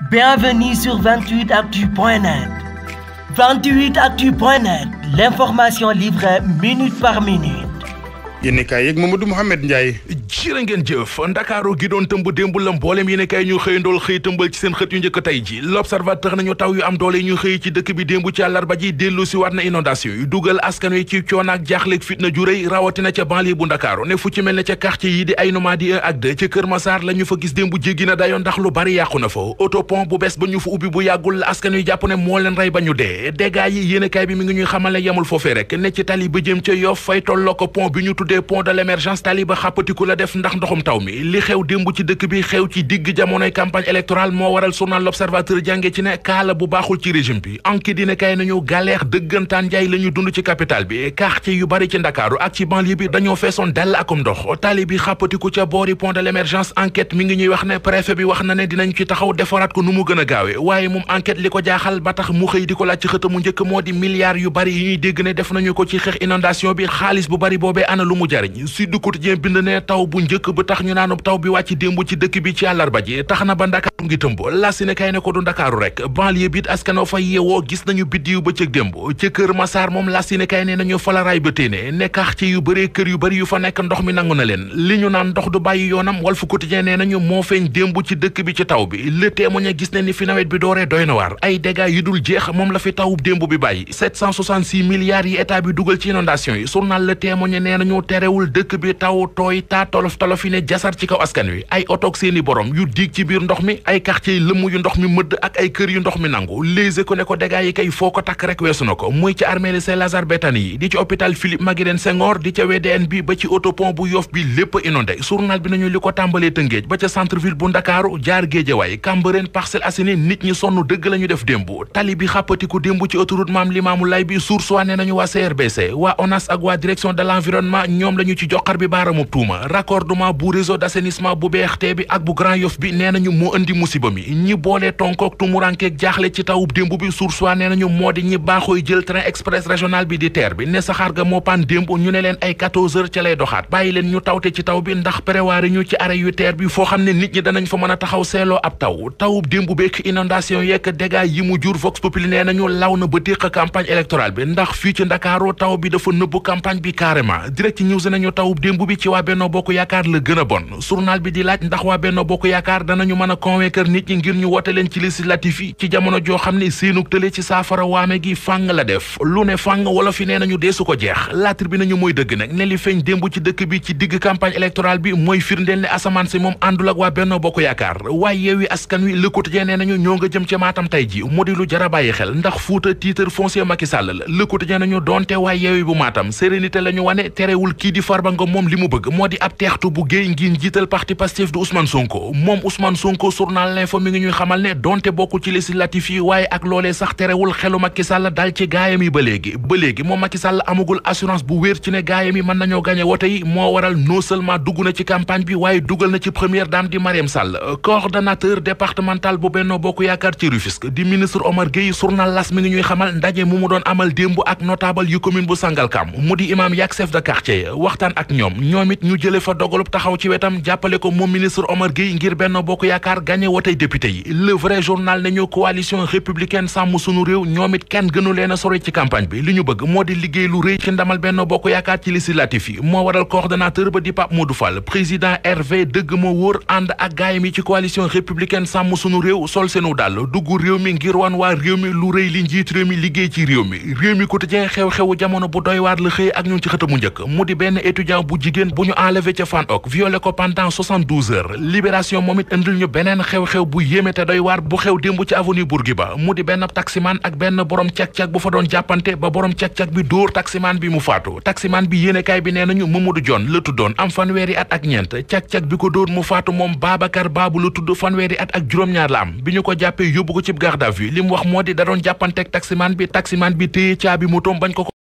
Bienvenue sur 28actu.net. 28actu.net, l'information livrée minute par minute. yéenekaay yeeg Mamadou Mouhamed Ndiaye. jërë ngeen jëf ndakaaru gi doon tëmb démb la mboolem yéenekaay ñu xëyandool xëy tëmbal ci seen xët yu njëkk tey ji l'observateur nañu taw yu am doole ñu xëy ci dëkk bi démb ci àllarba ji dellu si waat na inondation yu dugal askan wi ci coono ak jaaxleeg fitna ju rëy rawatina ca banlieue bu ndakaaru ne fu ci mel ne ca quartier yi di ay Nomadi 1 ak 2 ca Kër Massar la ñu fa gis démb jéggi na dayoon ndax lu bari yàqu na fa autopont bu bees ba ñu fa ubbi bu yàggul askan wi jàpp ne moo leen rey ba ñu dee dégâts yi yéenekaay bi mi ngi ñuy xamal ne yemul foofee rek ne ci tali ba jëm ca Yoff fay tolloo ko pont bi ñu tuddee pont de l'émergence tali ba xàppatiku la def ndax ndoxum taw mi li xew démb ci dëkk bi xew ci digg jamonoy campagne électorale moo waral journal l'Observateur jànge ci ne kaala bu baaxul ci régime bi enquête dina kay nañu galère dëggantaan njaay la ñu dund ci capitale bi quartier yu bari ci Ndakaaru ak ci banlieue bi dañoo feesoon dell akum ndox tali bi xàppatiku ca boori pont de l'émergence enquête mi ngi ñuy wax ne préfet bi wax na ne dinañ ci taxaw defaraat ko nu mu gën a gaawe waaye moom enquête li ko jaaxal ba tax mu xëy di ko laaj ci xëtamu njëkk moo di milliards yu bari yi ñuy dégg ne def nañu ko ci xeex inondation bi xaalis bu bari boobee ana lu mu jariñ Sud Quotidien bind ne taw bu njëkk ba tax ñu naanub taw bi wàcc démb ci dëkk bi ci àllarba ji tax na ba Ndakaaru ngi tëmb la si ne kay ne ko du Ndakaaru rek banlieue bi askan fa yeewoo gis nañu biddiw ba cëg démb ca Kër Massar moom la si ne kay ne nañu falaraay ba téene ne quartier yu bëree kër yu bëri yu fa nekk ndox mi nangu na leen li ñu naan ndox du bàyyi yoonam Walf Quotidien nee nañu moo feeñ démb ci dëkk bi ci taw bi Le Témoin gis ne ni fi nawet bi dooree doy na waar ay dégâts yu dul jeex moom la fi tawub démb bi bàyyi 766 milliards yi état bi dugal ci inondation yi journal Le Témoin nee nañu terewul dëkk bi taw tooy taa tolof yi ne jasar ci kaw askan wi ay otoog seeni borom yu diig ci biir ndox mi ay quartier yi lëmm yu ndox mi mëdd ak ay kër yu ndox mi nangu léegi ko ne ko dégâts yi kay foo ko takk rek weesu na ko muy ci armée Saint-Lazare Béthanie yi di ci hôpital Philippe Maguilène Senghor di ca WDN bi ba ci autopont bu Yoff bi lépp inondé journal bi nañu li ko tàmbalee Tëngéej ba ca centre ville bu Ndakaaru jaar Géejawaay Cambérène Parcelles Assainies nit ñi sonn dëgg la ñu def démb tali bi xàppatiku démb ci autoroute Mame Limamou Laye bi source waa ne nañu waa CRBC waa ONAS ak waa direction de l'environnement ñoom la ñu ci joxar bi baaramu tuuma raccordement bu réseau d'assainissement bu BRT bi ak bu Grand Yoff bi nee nañu moo indi musiba mi ñi boolee tonkook tumurankeek jaaxle ci tawub démb bi source waa nee nañu moo di ñi baaxooy jël train express régional bi di TER bi ne saxaar ga moo paan démb ñu ne leen ay 14 heures ca lay doxaat bàyyi leen ñu tawte ci taw bi ndax prévoir ñu ci arrêt yu TER bi foo xam ne nit ñi danañ fa mën a taxaw seeloo ab tawub démb beek inondation yeek dégâts yi mu jur Vox Populi nee nañu law na ba téq campagne électorale bi ndax fii ci Ndakaaru taw bi dafa nëbbu campagne bi carrément Direct News nañu tawub démb bi ci waa Benno Bokk Yaakaar la gën a bon journal bi di laaj ndax waa Benno Bokk Yaakaar danañu mën a convaincre nit ñi ngir ñu wote leen ci législatif yi ci jamono joo xam ne seenug tële ci saafara waame gi fàng la def lu ne fàng wala fi nee nañu deesu ko jeex La Tribune nañu mooy dëgg nag ne li feeñ démb ci dëkk bi ci digg campagne électorale bi mooy firndeel ne asamaan si moom àndul ak waa Benno Bokk Yaakaar waaye Yewwi Askan Wi Le Quotidien nee nañu ñoo nga jëm ca Matam tey ji mu di lu jara bàyyi xel ndax Fuuta titre foncier Macky Sall la Le Quotidien nañu doonte waaye Yewwi bu Matam sérénité la ñu wane terewul kii di Farba Ngom moom li mu bëgg moo di ab teextu bu géey ngir jiital parti Pastef du Ousmane Sonko moom Ousmane Sonko journal L'Info mi ngi ñuy xamal ne donte bokku ci législatif yi waaye ak loolee sax terewul xelu Macky Sall dal ci gaayam yi ba léegi moom Macky Sall amagul assurance bu wér ci ne gaayam yi mën nañoo gagné wote yi moo waral non seulement dugg na ci campagne bi waaye dugal na ci première dame di Mariam Sall coordonnateur départemental bu Benno Bokk Yaakaar ci Rufisque di ministre Omar Gueye journal L'As mi ngi ñuy xamal ndaje mu doon amal démb ak notable yu commune bu Sangalkam mu di imam yak chef de quartier waxtaan ak ñoom it ñu jële fa dogalub taxaw ci wetam jàppale ko moom ministre Omar Gueye ngir Benno Bokk Yaakaar gagné wotey député yi Le Vrai journal nañu coalition républicaine sàmm sunu réew ñoom it kenn gënu leen a sori ci campagne bi li ñu bëgg moo di liggéey lu rëy ci ndamal Benno Bokk Yaakaar ci législatif yi moo waral coordonnateur ba di Pape Modou Fall président RV dëgg moo wóor ànd ak gaayam yi ci coalition républicaine sàmm sunu réew sol seenu dàll dugg réew mi ngir wan waa réew mi lu rëy li njiit réew mi liggéey ci réew mi quotidien xew-xewu jamono bu doy waar la xëy ak ñun ci xëtamu njëkk mu di benn étudiant bu jigéen bu ñu enlevé ca Fann ok violé ko pendant 72 heures libération moom it indil ñu beneen xew-xew bu yéeme te doy waar bu xew démb ci avenue Bourguiba mu di benn taximan ak benn borom cag-cag bu fa doon jàppante ba borom cag-cag bi dóor taximan bi mu faatu taximan bi yéenekaay bi nee nañu Mamadou Dione la tuddoon am fanweeri at ak ñeent cag-cag bi ko dóor mu faatu moom Babacar Babou la tudd fanweeri at ak juróom-ñaar la am bi ñu ko jàppee yóbbu ko ci garde à vue li mu wax moo di da doon jàppanteeg taximan bi téye caabi motoom bañ ko